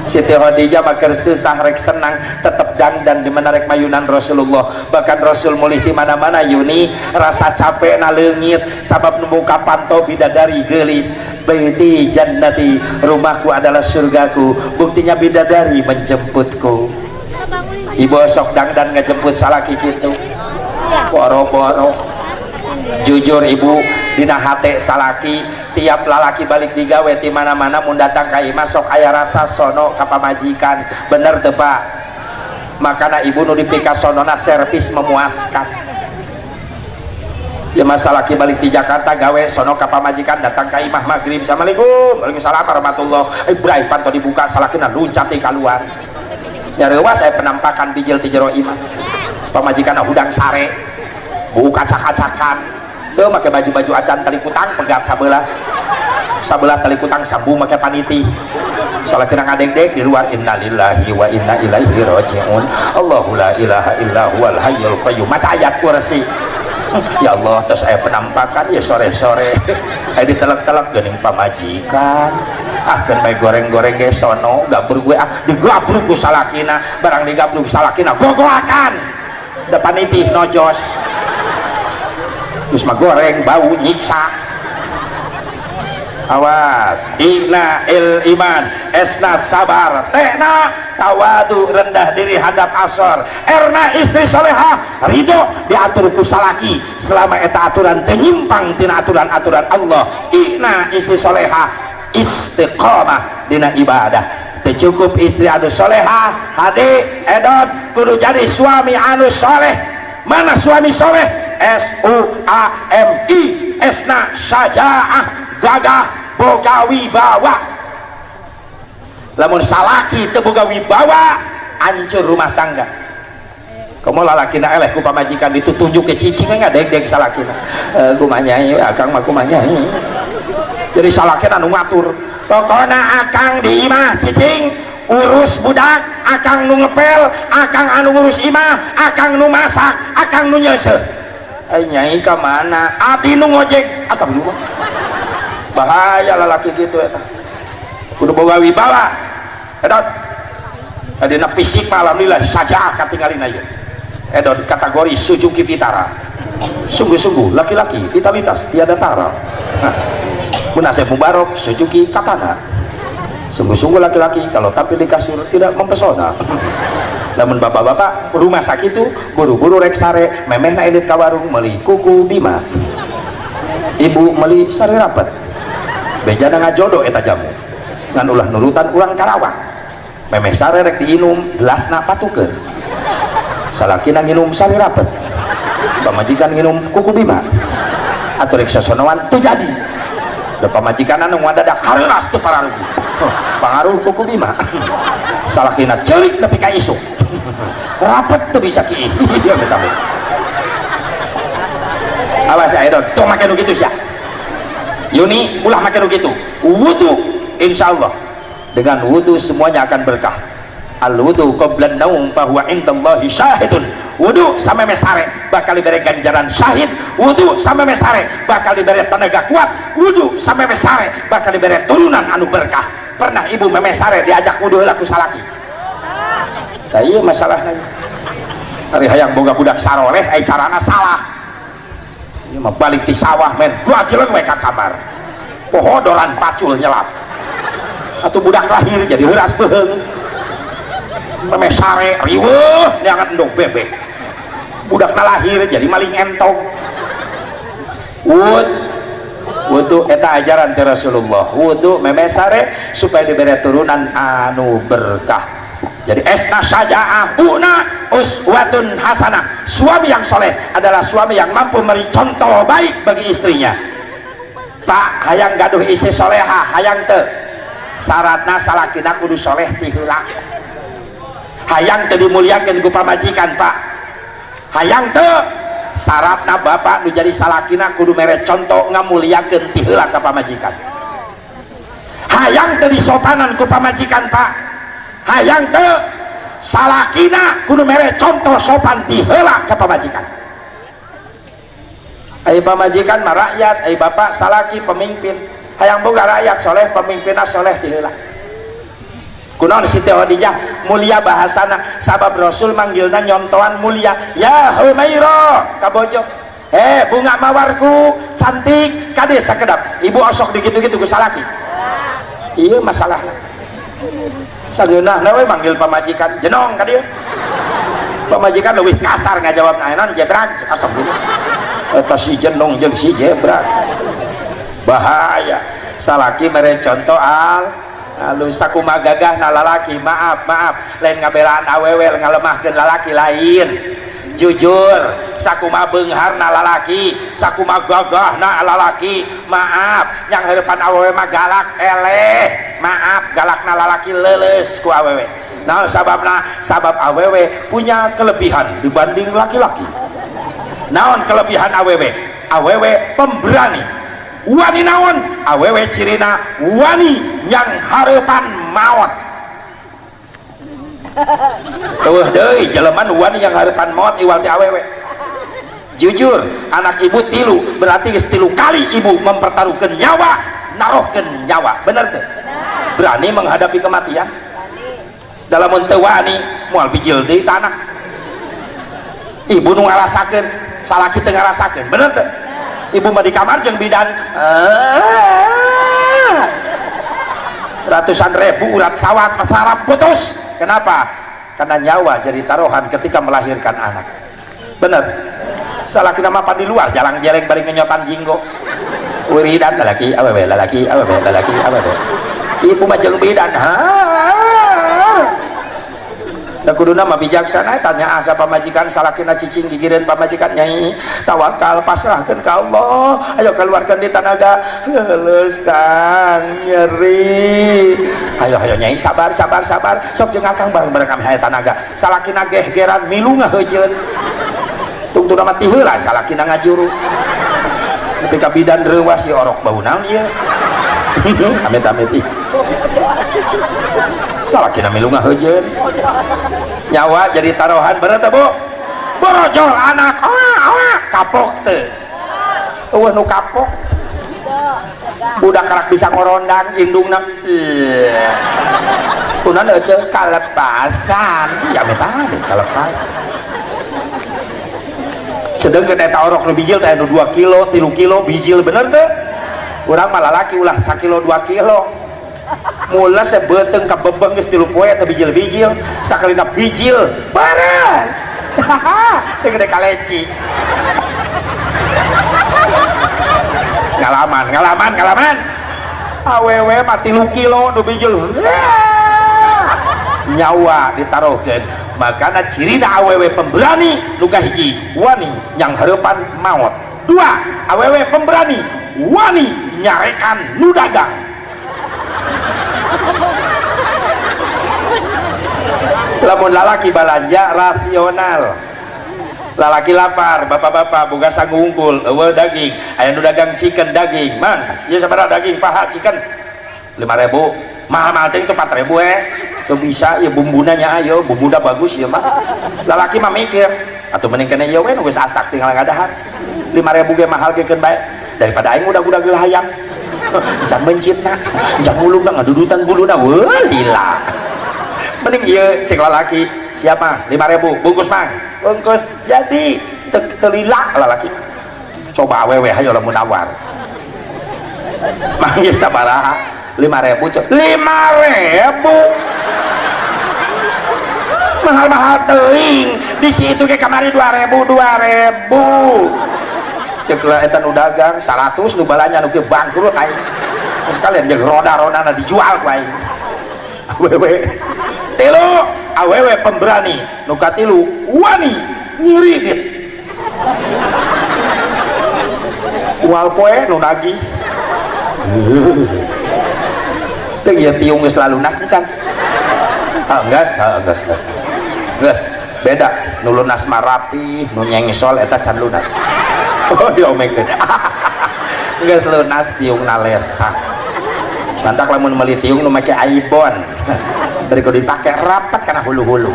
Siti Khadijah mah keur susah rek senang tetep dangdan di mana rek mayunan Rasulullah. Bahkan Rasul mulih di mana-mana, Yuni, rasa capek na leungit sabab nu muka panto bidadari geulis. Baiti jannati, rumahku adalah surgaku, buktinya bidadari menjemputku. Ibu sok dangdan ngejemput salaki gitu, boro-boro. Jujur, ibu, dina hate salaki, tiap lalaki balik digawe di mana-mana, mun datang ka imah sok aya rasa sono ka pamajikan. Bener teu, Pak? Makana ibu nu dipikasonona servis memuaskan ya. Masa laki balik di Jakarta gawe sono ka pamajikan, datang ka imah maghrib, "Assalamualaikum." "Waalaikumsalam warahmatullah." Eh, bray, panto dibuka, salakina luncat keluar ya. Reuwas saya penampakan bijil di jero imah, pamajikan hudang sare, buka acak-acakan tuh, make baju-baju acan tali kutang pegat sabelah sabelah, tali kutang sambung make paniti. Salakina ngadeg-deg di luar, "Innalillahi wa inna ilaihi rajiun, Allahu la ilaha illa huwal hayyul qayyum," maca ayat kursi. Ya Allah, terus saya penampakan ya sore-sore, eh, ditelek-telek geuning pamajikan. Ah, kan bae goreng-goreng ge sono gabrug we. Ah, digabrug ku salakina. Barang digabrug salakina, gogoakan depan paniti nojos. Terus mah goreng bau nyiksa. Awas, ina il iman, esna sabar, tekna tawadu, rendah diri hadap asor, erna istri soleha, ridho diatur ku salaki selama eta aturan teu nyimpang tina aturan-aturan Allah. Ina istri soleha, istiqomah dina ibadah. Teu cukup istri anu soleha, hade edon, kudu jadi suami anu soleh. Mana suami soleh? S U A M I, esna sajaah, gagah, boga wibawa. Lamun salaki teu boga wibawa, hancur rumah tangga. Komo lalakina eleh ku pamajikan, ditutunjuk ke cicing, ngadeg-deg salakina, e, "Kumaha Nyai, akang mah kumaha Nyai?" Jadi salakina anu ngatur, "Pokona akang di imah cicing, urus budak, akang nu ngepel, akang anu ngurus imah, akang nu masak, akang nu nyeuseuh." "Ai Nyai ka mana?" "Abdi nu ngojek." Astagfirullah, bahaya lalaki gitu. Eta kudu boga wibawa. Edot, dina fisik mah alhamdulillah saja katingalin aja. Edot kategori Suzuki Vitara, sungguh-sungguh laki-laki vitalitas tiada tara. Mun Asep Mubarok Suzuki Katana, sungguh-sungguh laki-laki kalau tampil di kasur tidak mempesona. Namun bapak-bapak rumah sakit itu buru-buru rek sare, memehna indit ka warung meuli kuku Bima, ibu meuli sari rapet, bejana ngajodo eta jamu ngan ulah nurutan urang Karawang. Memeh sare rek diinum, gelasna patukeun. Salakina nginum sari rapet, pamajikan nginum kuku Bima, atau rek sosonoan teu jadi da pamajikan anu ngadadak hareuras teu pararugu. Pangaruh kuku Bima. Salakina ceurik nepi ka isuk, rapet teu bisa ki. Iya, beta. Awas ya, Edon, tuh make nu kitu sia. Yuni, ulah make nu kitu. Wudu, insyaallah dengan wudu semuanya akan berkah. Al wudu qabla naum fahuwa indallahi syahidun. Wudu samemeh sare bakal diberi ganjaran syahid. Wudu samemeh sare bakal diberi tenaga kuat. Wudu samemeh sare bakal diberi turunan anu berkah. Pernah ibu memeh sare diajak wudu heula ku salaki? Nah, iya masalahnya. Ari hayang boga budak saroleh, ai carana salah. Ieu mah balik di sawah men gua jeleng we ka kamar, pohodoran pacul nyelap. Atau budak lahir jadi heuras beuheung. Memeh sare riweuh neangan endog bebek. Budakna lahir jadi maling entog. Wud Wudu eta ajaran ti Rasulullah. Wudu memeh sare supaya diberi turunan anu berkah. Jadi esna sajaah una uswatun hasanah. Suami yang soleh adalah suami yang mampu memberi contoh baik bagi istrinya. Pak, hayang gaduh istri soleha, hayang teu? Syaratna salakina kudu soleh ti heula. Hayang teu dimuliakeun ku pamajikan, Pak? Hayang teu? Syaratna bapak nu jadi salakina kudu mere contoh ngamuliakeun ti heula ka pamajikan. Hayang teu disopanan ku pamajikan, Pak? Hayang teu? Salakina kudu mere contoh sopan ti heula ka pamajikan. Ai pamajikan mah rakyat, ai bapak salaki pemimpin. Hayang boga rakyat soleh, pemimpinna soleh ti heula. Kunaon Siti Khadijah mulia bahasana? Sabab Rasul manggilna nyontoan mulia, ya Humaira ka bojo, bunga mawarku cantik. Kade sakedap ibu osok digitu-gitu ku salaki. Iya, masalahna sangeunahna we manggil pamajikan jenong ka dieu. Pamajikan leuwih kasar ngajawab, naon jebrak. Astagfirullah, eta si jenong jeung si jebrak bahaya. Salaki mere contoh al lalu sakuma gagah na lalaki. Maaf, maaf, lain ngabelaan awewe, ngalemahkeun lalaki, lain. Jujur, sakuma beunghar na lalaki, sakuma gagah na lalaki, maaf, yang heurepan awewe mah galak eleh. Maaf, galak na lalaki leuleus ku awewe. Nah, sababna, sabab awewe punya kelebihan dibanding laki-laki. Naon kelebihan awewe? Awewe pemberani, wani. Naon awewe cirina? Wani yang harapan maut. Tuh deui jelema nu wani yang harapan maut iwal ti awewe. Jujur, anak ibu tilu, berarti geus 3 kali ibu mempertaruhkan nyawa, narohkeun nyawa. Bener teh? Berani menghadapi kematian. Dalam teu wani moal bijil deui tanah. Ibu nu ngarasakeun, salaki teu ngarasakeun. Bener teh? Ibu mah di kamar jeung bidan, ratusan ribu urat sawat saraf putus. Kenapa? Karena nyawa jadi taruhan ketika melahirkan anak. Bener? Salah kita mah di luar jalan jeleng bari ngenyotan jinggo, wiridan, lalaki awewe, lalaki awewe, lalaki awewe. Ibu mah jeung bidan, ha. Da kuduna mah bijaksana, tanya ah ka pamajikan. Salakina cicing gigireun pamajikan, "Nyai, tawakal, pasrahkeun ka Allah, ayo keluarkan di tanaga." "Leuleus, Kang, nyeri." "Ayo, ayo, Nyai, sabar, sabar, sabar, sok jeung akang bareng-bareng kami aya tanaga." Salakina gehgeran milu ngaheujeun. Tungtuna mah ti heula salakina ngajuru nepi ka bidan reuwas, si orok bau naon ieu? Amit amit ih. Salakina milu ngaheujeun. Nyawa jadi taruhan, bener teh, Bu? Borojol anak, awak awak, kapok teu? Eueuh nu kapok. Budak karak bisa ngorondang indungna. Kunaon euceuh? Kalepasan. Ya amit amit kalepasan. Sedangkan eta orok nu bijil teh anu 2 kilo, 3 kilo bijil, bener teh? Urang mah lalaki ulah sakilo 2 kilo. Mula sebeteng ka bebeng geus 3 poe teh bijil-bijil, sakalina bijil beres. Segede kaleci. Ngalaman, ngalaman, ngalaman. Awewe mah 3 kilo nu bijil. Nyawa ditaruhkeun. Makana cirina awewe pemberani nu kahiji wani yang harapan maut. 2, awewe pemberani wani nyarekan nu dagang. Lamun lalaki balanja rasional, lalaki lapar, bapak-bapak boga sangu unggul, eueuh daging, aya nu dagang chicken daging, "Mang, ieu sabaraha daging paha chicken?" 5.000. Mahal-mahal teh itu 4.000 Tuh bisa ya bumbuna nya, ayo bumbuna bagus ya mah. Lalaki mah mikir, atau mending kena ieu we nu geus asak tinggal ngadahar. 5.000 ge mahal ge keun bae daripada aing udah-udah geula hayam. Can mencitna, can mulungna ngadudutan buluna, weuh lila. Mending ieu cek lalaki, siapa? 5.000 bungkus, Mang. Bungkus jadi telila lalaki. Coba awewe hayo lamun nawar. Mang, ieu sabaraha? 5.000 cek. 5.000. Mahal-mahal teuing. Di situ ge kamari 2.000, 2.000. Cek lah eta nu dagang 100 nu balanya nu kieu bangkrut aing. Terus kalian jeung roda-rodana dijual ku aing. Awewe tilu, awewe pemberani. Nu katilu wani nyiridit. Ual poe nu nagih. Teu ieu tiung geus lalunas encan. Ah geus, geus, geus. Geus, beda nu lunas mah rapi, nu nyengsol eta can lunas. Oh diomengkeun. Geus lunas tiungna lesak. Mantak lamun meuli tiung nu make aibon. Berikut dipake rapat kana hulu-hulu.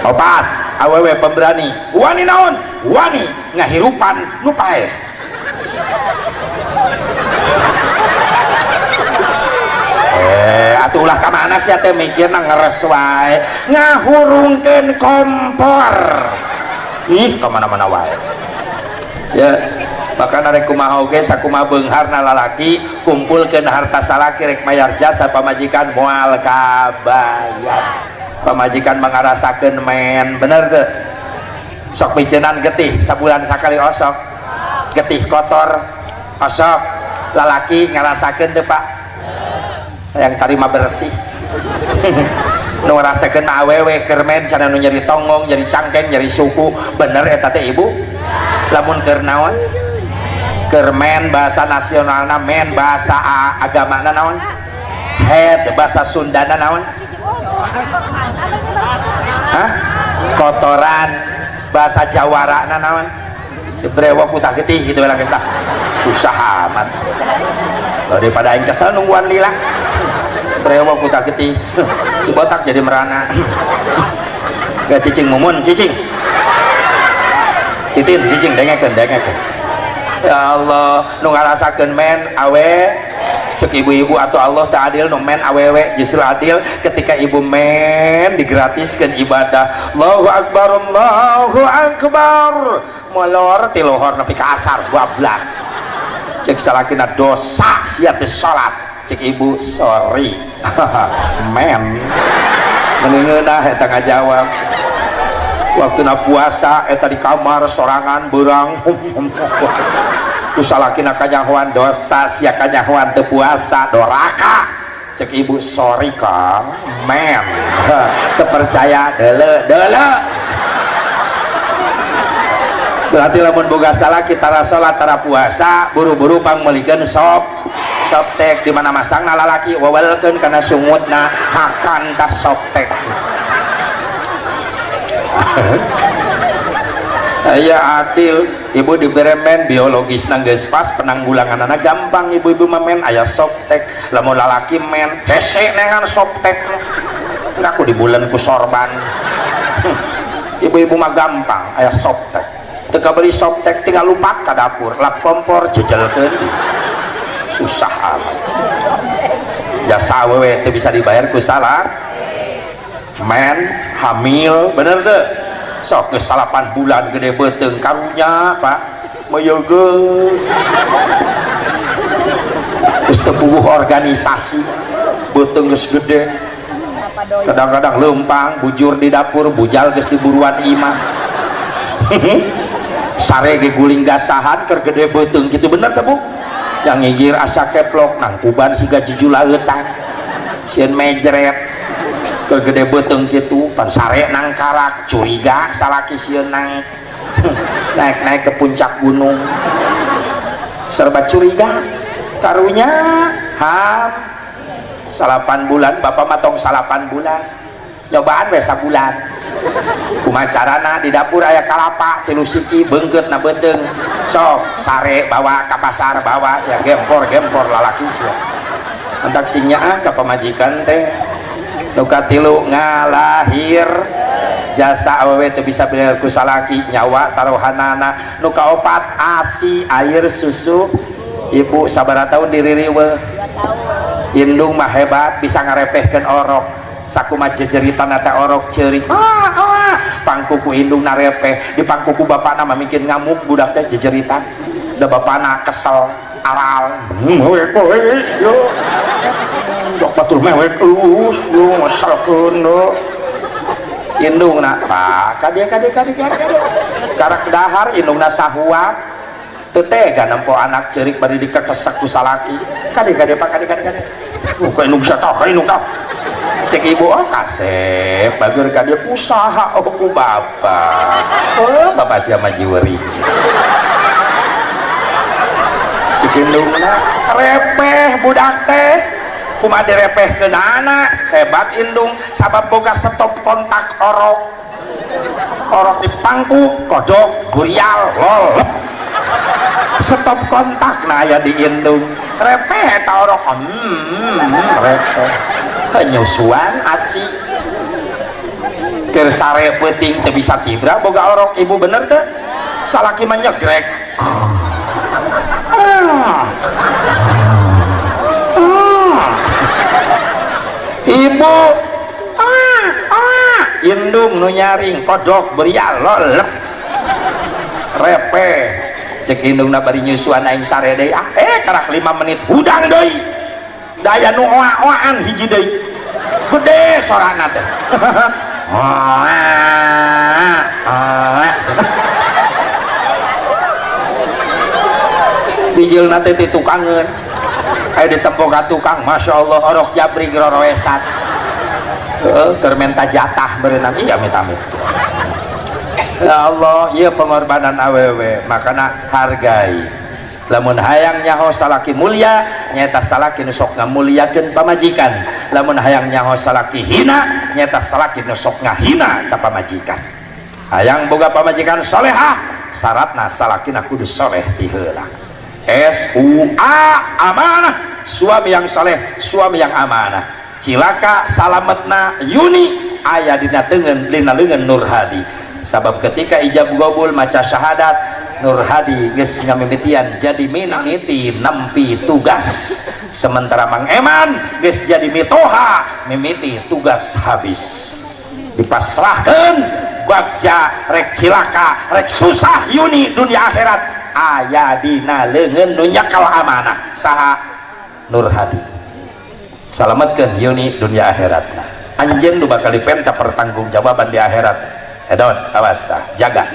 Opat, awewe pemberani. Wani naon? Wani ngahirupan nu paeh. Atuh ulah ka mana sia teh mikirna ngeres wae, ngahurungkeun kompor. Ih, ka mana-mana wae. Ya, bahkan arek kumaha oge sakumaha beungharna lalaki kumpulkeun harta salaki rek mayar jasa pamajikan moal kabayar. Pamajikan mangarasakeun men, bener teu? Sok miceunan getih sabulan sakali osok. Getih kotor osok. Lalaki ngarasakeun teu, Pak? Yang tarima bersih. Nu ngarasakeun awewe keur men cenah nu nyeri tonggong, nyeri cangkeng, nyeri suku, bener eta teh ibu? Lamun keur naon? Keur men bahasa nasionalna men, bahasa agamana naon? Head, bahasa Sundana naon? Hah? Kotoran, bahasa Jawarana naon? Si brewok utah getih gitu lah geus tah. Susah amat. Daripada aing kesel nungguan lila. Brewok utah getih. Si botak jadi merana. Gak cicing mumun, cicing. Titin cicing dengekeun, dengekeun. Ya Allah, nu ngarasakeun men awe cek ibu-ibu atau Allah tak adil nu men awewe justru adil ketika ibu men digratiskan ibadah. Allahu akbar, Allahu akbar. Molor ti lohor nepi ka asar 12. Cek salakina dosa sia teh salat. Cek ibu sorry. Men mendingeunah eta ngajawab. Waktuna puasa eta di kamar sorangan beurang. Ku salakina kanyahoan dosa sia kanyahoan teu puasa doraka. Cek ibu sorry Kang, men. Teu percaya deuleu deuleu. Berarti lamun boga salaki tara salat tara puasa buru-buru pangmeulikeun soptek di mana masangna lalaki wawelkeun kana sungutna hakan tah soptek. Aya adil, ibu dibere men biologis geus pas penanggulanganana gampang ibu-ibu mah men aya soptek. Lamun lalaki men hese neangan soptek. Ngaku dibulen ku sorban. Ibu-ibu mah gampang aya soptek. Teu kabeli soptek tinggal lupat ka dapur, lap kompor jejelkeun. Susah amat. Jasa awewe teu bisa dibayar ku salah. Men hamil bener teu? Sok geus 8 bulan gede beuteung karunya Pak meyeugeuh. Geus teu puguh organisasi beuteung geus gede. Kadang-kadang leumpang bujur di dapur bujal geus diburuan imah. Sare ge guling gasahan keur gede beuteung kitu bener teu Bu? Yang ngigir asa keplok nangkuban siga jujulautan. Sieun mejret. Ke gede beuteung kitu pan sare nang karak curiga salaki sieun naik. Naik-naik ke puncak gunung serba curiga karunya ham 8 bulan bapak mah tong 8 bulan nyobaan we sabulan kumaha carana di dapur aya kalapa tilu siki beungkeut na beuteung sok sare bawa ka pasar bawa sia gempor-gempor lalaki sia entak sing nyaah ka pamajikan teh. Nu katilu ngalahir jasa awewe teu bisa bener ku salaki nyawa taruhanana. Nu kaopat asi air susu ibu sabaraha tahun diririweuh. Indung mah hebat bisa ngarepehkeun orok sakumaha jejeritan teh orok ceurik pangkuku indung narepeh di pangkuku bapana mah mungkin ngamuk budak teh jejeritan da bapana kesel aral yo dok batur mewek yo masalkeun. Indungna pak kade kade kade kade karak dahar indungna sahuap teu tega nempo anak ceurik bari dikekesek ku salaki. Kade kade pak kade kade kade. Ka indung sia tah ka indung tah. Cek ibu oh kasep bager ka dia usaha oh ku bapak. Oh bapak sia mah jiweuring. Cek indungna repeh budak teh. Kumaha direpehkeun anak hebat indung sabab boga stop kontak orok. Orok dipangku kodok gurial lol. Stop kontak nah aya di indung repeh eta orok repeh penyusuan asi keur sare peuting teu bisa tibra boga orok ibu bener teu salaki mah nyegrek ibu indung nu nyaring kodok berial lolep repeh cek indungna bari nyusuan aing sare deui ah karak 5 menit hudang deui daya nu oa-oaan hiji deui gede sorana teh bijilna teh ti tukangeun aya ditempo ka tukang Masya Allah orok jabrig roroesan keur menta jatah berenang iya amit-amit ya Allah iya pengorbanan awewe makana hargai lamun hayang nyaho salaki mulia nyata salaki nu sok ngamuliakeun pamajikan lamun hayang nyaho salaki hina nyata salaki nu sok ngahina ka pamajikan hayang boga pamajikan solehah syaratna salakina kudu soleh ti heula. S U A amanah, suami yang soleh, suami yang amanah. Cilaka salametna Yuni aya dina teungeun dina leungeun Nur Hadi. Sabab ketika ijab qabul maca syahadat Nur Hadi geus ngamimitian jadi mimiti nempi tugas. Sementara Mang Eman geus jadi mitoha mimiti tugas habis. Dipasrahkeun bagja rek cilaka rek susah Yuni dunia akhirat aya dina leungeun nu nyekel amanah saha Nur Hadi. Salametkeun Yuni dunia akhiratna. Anjeun nu bakal dipenta pertanggungjawaban di akhirat. Edon awas tah jaga.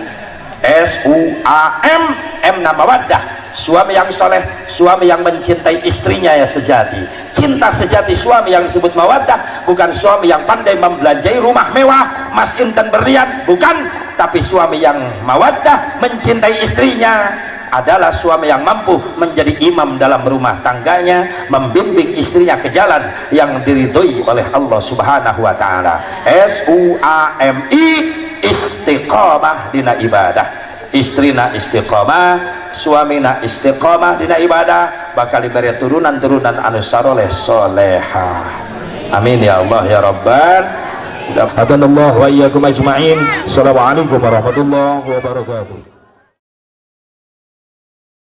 S U A M M nama mawaddah, suami yang soleh, suami yang mencintai istrinya ya sejati. Cinta sejati suami yang disebut mawaddah bukan suami yang pandai membelanjai rumah mewah, mas inten berlian, bukan, tapi suami yang mawaddah mencintai istrinya adalah suami yang mampu menjadi imam dalam rumah tangganya, membimbing istrinya ke jalan yang diridhoi oleh Allah Subhanahu wa taala. S U A M I istiqamah dina ibadah, istrina istiqamah, suamina istiqamah dina ibadah, bakal diberi turunan-turunan anu saroleh soleha. Amin ya Allah ya Rabbal. Hadanallahu wa iyyakum ajma'in. Assalamualaikum warahmatullahi wabarakatuh.